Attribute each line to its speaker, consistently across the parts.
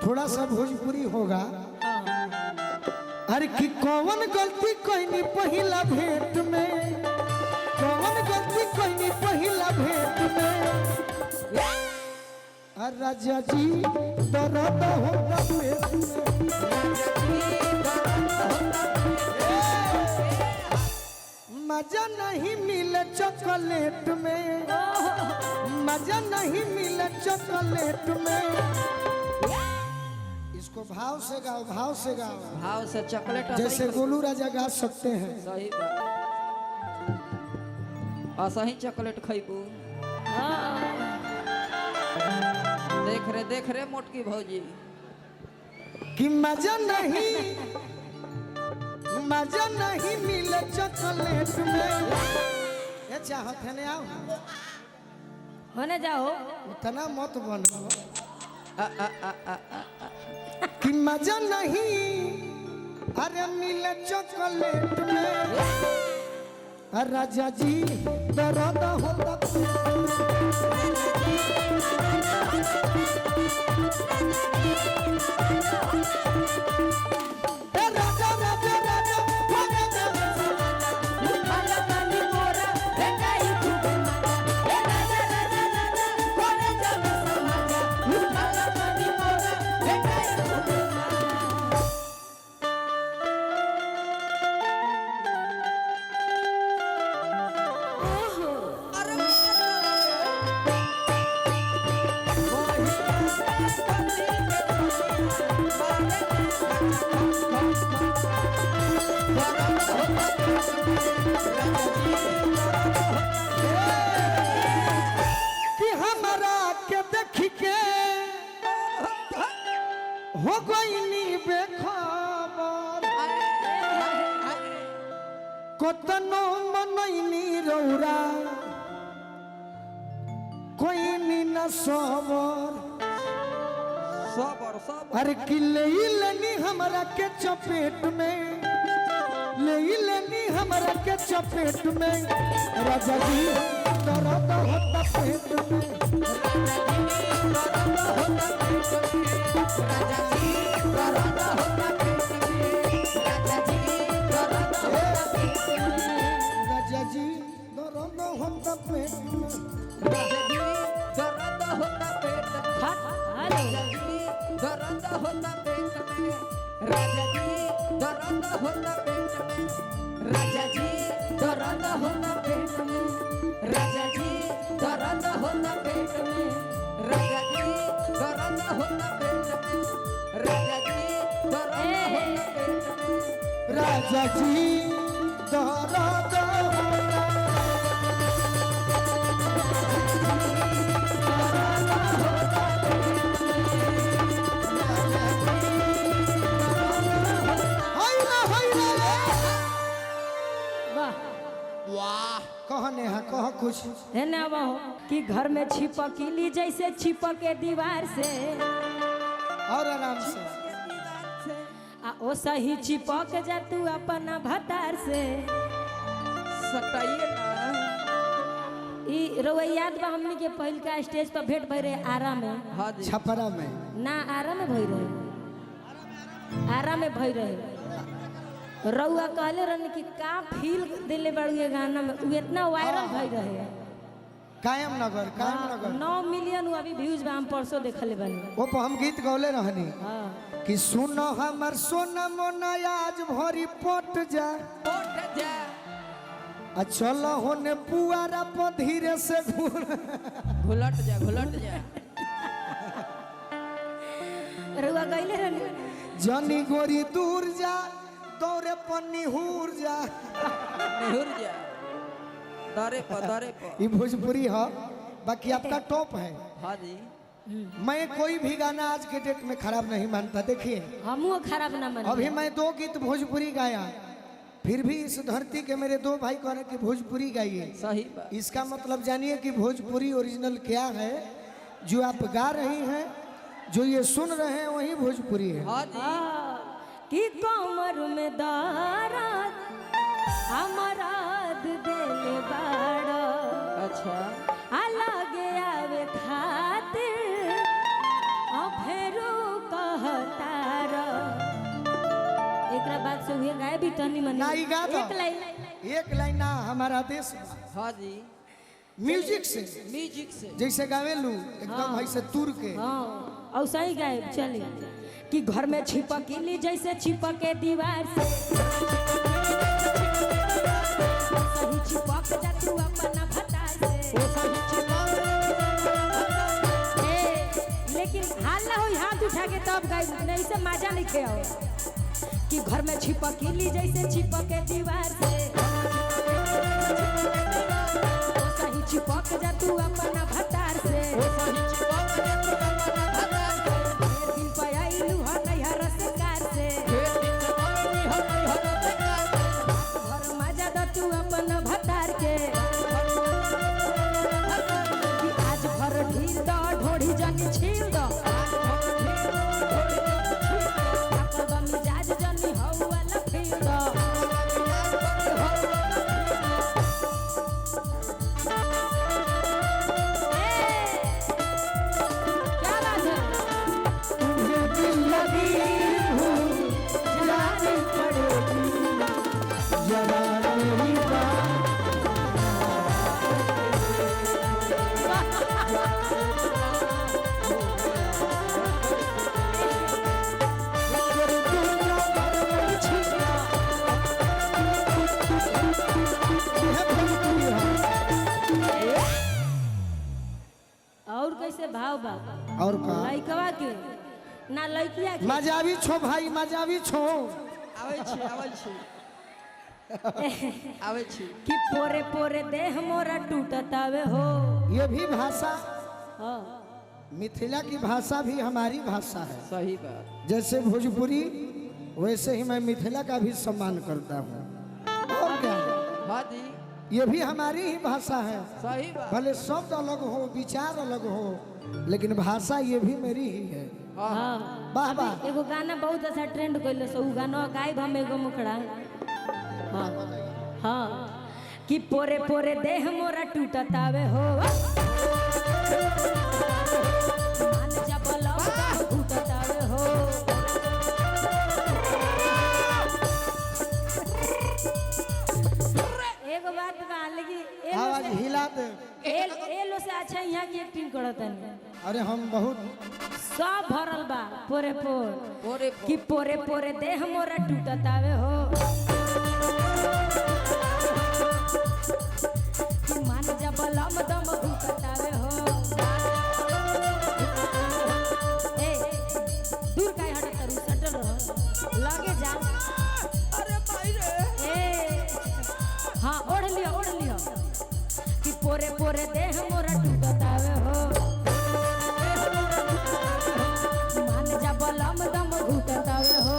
Speaker 1: थोड़ा सा भोजपुरी होगा। अरे कि कौन गलती कोई पहिला भेंट में, कौन गलती कोई पहिला भेंट में, अरे राजा जी दर्द होता पेट में। मजा नहीं मिले चॉकलेट में, मजा नहीं मिले चॉकलेट में। इसको भाव से गाओ, भाव से गाओ,
Speaker 2: भाव से चॉकलेट
Speaker 1: जैसे गोलू राजा गा सकते हैं।
Speaker 2: सही बात, असही चॉकलेट खइबू। देख रे मोटकी भौजी
Speaker 1: कि मजा नहीं मिले चॉकलेट में। ये चाहत है ने आओ
Speaker 3: होने जाओ,
Speaker 1: उतना मत बनो।
Speaker 2: आ आ आ आ आ
Speaker 1: कि मजा नहीं अरे मिले चॉकलेट में, राजा जी दर्द होता पेट में। ए राजा राजा राजा राजा कि हमरा के देख के हो गईनी बेखबर, कतनो मनैनी रौरा कोई न सबर।
Speaker 2: सबर सबर।
Speaker 1: अरे कि ले लेनी हमरा के चपेट में, ले लेनी हमरा के चपेट में, राजा जी दर्द होता पेट में। राजा जी दर्द होता पेट में।
Speaker 2: दर्द होता पेट में,
Speaker 3: हेलो
Speaker 2: दर्द होता पेट में, राजा जी दर्द होता पेट में, राजा जी दर्द होता पेट में, राजा जी दर्द होता पेट में, राजा जी दर्द होता पेट में, राजा जी दर्द होता पेट में,
Speaker 1: राजा जी दर्द होता। हाय रे, हाय रे।
Speaker 3: वाह
Speaker 1: वाह, कह नेहा कह कुछ।
Speaker 3: है ना बहू कि घर में छिपकली जैसे छिपके दीवार से,
Speaker 1: और आराम से
Speaker 3: आ ओ सही चिपक जा तू अपना भतार से।
Speaker 2: सटाइए ना।
Speaker 3: ई रउआ याद बा हमनी के पहिलका स्टेज पर भेंट भई रहे आरा में।
Speaker 2: हाँ जी।
Speaker 1: छपरा में
Speaker 3: ना, आरा में भई रहे, आरा में भई रहे। रउआ कहले रहन कि का फील दिले बाड़ू ये गाना में, उ इतना वायरल भई रहे।
Speaker 1: कायम नगर, कायम नगर।
Speaker 3: 9 मिलियन उ अभी व्यूज बा, हम परसों देखले बानी।
Speaker 1: वो पर हम गीत गौले रहनी
Speaker 3: हाँ।
Speaker 1: कि सुनो हमर सोना मोना आज भरी पट जा,
Speaker 2: पट जा,
Speaker 1: आ चलो होने पुआरा पर धीरे से घूर
Speaker 2: घुलट जा, घुलट जा।
Speaker 3: रउआ गइले रहनी।
Speaker 1: जनी गोरी दूर जा, दौरे पर निहुर जा,
Speaker 2: निहुर जा, दरे पर, दरे पर।
Speaker 1: ये भोजपुरी है, बाकी आपका टॉप है।
Speaker 2: हाँ जी।
Speaker 1: मैं कोई भी गाना आज के डेट में खराब नहीं मानता। देखिए
Speaker 3: हमहू खराब ना मानी।
Speaker 1: अभी मैं 2 गीत भोजपुरी गाया, फिर भी इस धरती के मेरे 2 भाई कह रहे कि भोजपुरी गाइए।
Speaker 2: सही बात।
Speaker 1: इसका मतलब जानिए कि भोजपुरी ओरिजिनल क्या है। जो आप गा रही हैं, जो ये सुन रहे हैं, वही भोजपुरी है।
Speaker 2: हाँ जी।
Speaker 3: कि कमर में दर्द अमराद देले बाड़ा,
Speaker 2: अच्छा,
Speaker 3: अलग आवे खातिर अफेरू कह भी तनी मनी
Speaker 1: ना, ई गा दो।
Speaker 3: एक लाइन।
Speaker 1: एक लाइन ना, हमारा देश बा।
Speaker 2: हाँ जी।
Speaker 1: म्यूजिक से।
Speaker 2: म्यूजिक से।
Speaker 1: जैसे गावेलू एकदम ऐसे तुर के।
Speaker 3: हाँ, और सही गायब चले कि घर में छिपकली जैसे छिपके दीवार से, सही छिपक जा तू अपना भतार से। ए, लेकिन हाल ना होई हाथ उठा के तब गायब, नहीं से मजा नहीं खे आओ कि घर में छिपकली जैसे छिपके दीवार से, सही छिपक जा तू अपना भतार से। ढेर दिन पे आइलू ह नैहर से कार से, घर मजा द तू अपन भतार के कि आज भर ढील द ढोढ़ी जनी छील द, पाकल बा मिजाज जनी हौ वाला फील द। ए, क्या बात है?
Speaker 1: तुम्हें दिल लगी हूँ जानी पड़ेगी जरा मेरी बात। दुनिया भर में छिपा। यह भोजपुरी है।
Speaker 3: और कैसे भाव बा
Speaker 1: और का
Speaker 3: लइकवा के ना लइकिया के?
Speaker 1: मजावी छो भाई, मजावी छो।
Speaker 2: आबै छी, आबै छी, आबै छी।
Speaker 3: कि पोरे पोरे देह मोरा टूटतावे हो।
Speaker 1: ये भी भाषा,
Speaker 3: हाँ।
Speaker 1: मिथिला की भाषा भी हमारी भाषा है।
Speaker 2: सही बात।
Speaker 1: जैसे भोजपुरी वैसे ही मैं मिथिला का भी सम्मान करता हूँ। और क्या है?
Speaker 2: हाँ जी।
Speaker 1: ये भी हमारी ही भाषा है।
Speaker 2: सही बात।
Speaker 1: भले शब्द अलग हो, विचार अलग हो, लेकिन भाषा ये भी मेरी ही है।
Speaker 2: हाँ।
Speaker 3: हाँ।
Speaker 1: वाह वाह।
Speaker 3: एगो गाना बहुत अच्छा ट्रेंड कैले से, उ गाना गायब हम एगो मुखड़ा। हाँ हाँ, कि पोरे पोरे देह मोरा टूटतावे हो, मान जा बलम दम घुटतावे हो। एगो बात बा, लेकिन ए लो
Speaker 1: आवाज
Speaker 3: से-
Speaker 1: हिला दे।
Speaker 3: ए लो से अच्छा यहाँ की एक्टिंग करतनी।
Speaker 1: अरे हम बहुत
Speaker 3: सब भरल बा पोरे पोर।
Speaker 2: पोरे।
Speaker 3: कि पोरे पोरे देह मोरा टूटतावे हो, कि मान जा बलम दम घुटतावे हो। ए, दूर काहे हटत तारू, सटल रह, लगे जा।
Speaker 2: अरे भाई रे।
Speaker 3: ए, हाँ, ओढ़ लियो, ओढ़ लियो। कि पोरे पोरे देह मोरा टूटतावे हो, मान जा बलम दम घुटतावे हो।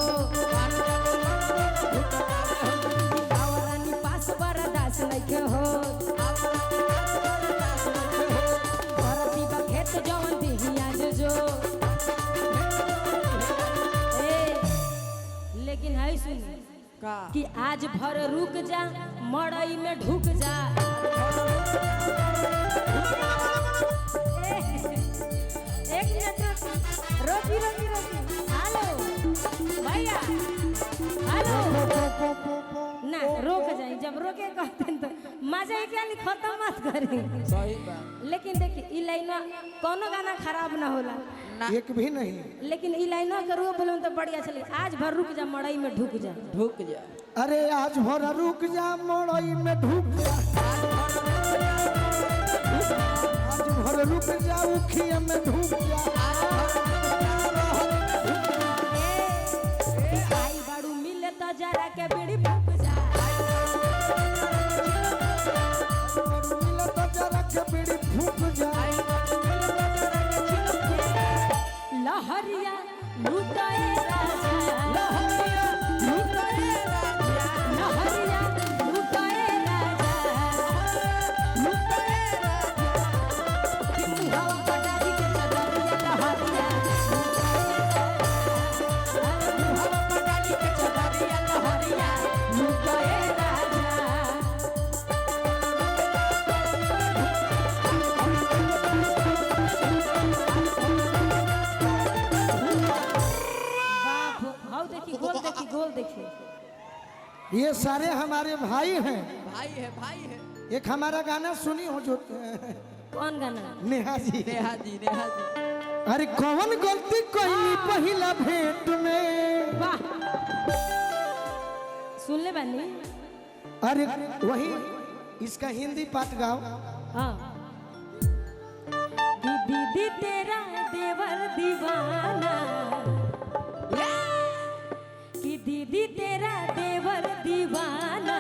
Speaker 3: आवरानी पास बरदास नइखे हो, भरती बा खेत जवन दिही आज जो। ए, लेकिन है सुन
Speaker 2: का
Speaker 3: कि आज भर रुक जा, मड़ई में ढुक जा। एक मिनट रुक, रोकी रोकी रोकी। हेलो भैया, हेलो ना रोक जाई, जब रोके कहते तो मजा ही क्या खत्म मत करी।
Speaker 2: सही बात।
Speaker 3: लेकिन देखी ई लाइन कोनो गाना खराब ना होला।
Speaker 2: ना।
Speaker 1: एक भी नहीं।
Speaker 3: लेकिन ई लाइन करू बोलो तो बढ़िया चली। आज भर रुक जा, मड़ई में ढुक जा।
Speaker 2: ढुक जा।
Speaker 1: अरे आज भरा रुक जा, मड़ई में ढुक जा। आज भर रुक जा, उखिया में ढुक जा।
Speaker 3: ए, आई बाड़ू मिले तो जरा के बीड़ी फूक जा।
Speaker 1: और मिले तो जरा के बीड़ी फूक जा।
Speaker 3: लहरिया लूटए राजा,
Speaker 1: लहरिया
Speaker 3: लूटए राजा, लहरिया लूटए राजा, लूटए राजा। कि मुहावा पटारी के चदरिया लहरिया लूटए राजा। मुहावा पटारी के चदरिया लहरिया लूटए राजा। बाप, हाउ देखी गोल, देखी गोल, देखी।
Speaker 1: ये सारे हमारे भाई हैं।
Speaker 2: भाई है, भाई है।
Speaker 1: एक हमारा गाना सुनी हो जो
Speaker 3: कौन गाना?
Speaker 1: नेहा जी।
Speaker 2: नेहा जी, नेहा जी।
Speaker 1: अरे कौन गलती कोई पहिला भेंट में।
Speaker 3: वाह, सुन ले बानी।
Speaker 1: अरे वही इसका हिंदी पाठ गाओ।
Speaker 3: हाँ, कि दीदी तेरा देवर दीवाना, कि दीदी तेरा देवर दीवाना।